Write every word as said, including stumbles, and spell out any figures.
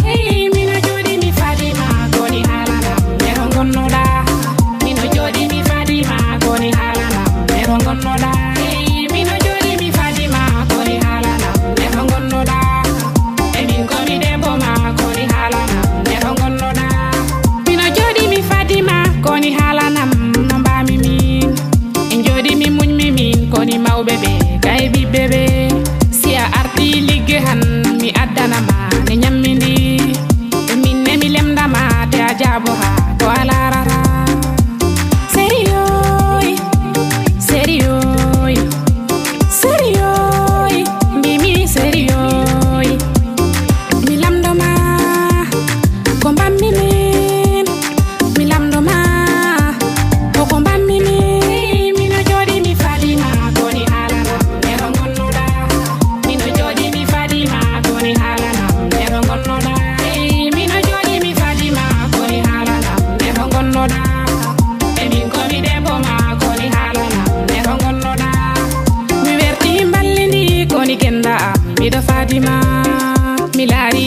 Hey, mino jooɗi mi Fadima, koni haalanam, ɓe ɗo ngonnoɗa. Mino jooɗi mi Fadima, koni haalanam, ɓe ɗo ngonnoɗa. Hey, mino jooɗi mi Fadima, koni haalanam, ɓe ɗo ngonnoɗa. E min komi debbo ma, koni haalanam, ɓe ɗo ngonnoɗa. Mino jooɗi mi Fadima, koni haalanam, no mbami min. En jooɗi mi muñ mi min, koni mawɓe ɓe, kay ɓiɓɓe ɓe. Si a arti ligge han, mi addana ma, ne ñammindi. E min ne mi lemda ma, te a jaabo ha, ko a laarata. Sérieux, sérieux, sérieux, mbimi sérieux. Mi lamdo ma, ko mbammi min. Mi lamdo ma, ko ko mbammi min. Mino jooɗi mi Fadima, koni haalanam, ɓe ɗo ngonnoɗa. Mino jooɗi mi Fadima, koni haalanam, ɓe ɗo ngonnoɗa. Mino jooɗi mi Fadima, koni haalanam, ɓe ɗo ngonnoɗa. E min komi debbo ma, koni haalanam, ɓe ɗo ngonnoɗa. Mi werti mballi ndi, koni genda am, miɗo Fadima. Mi laari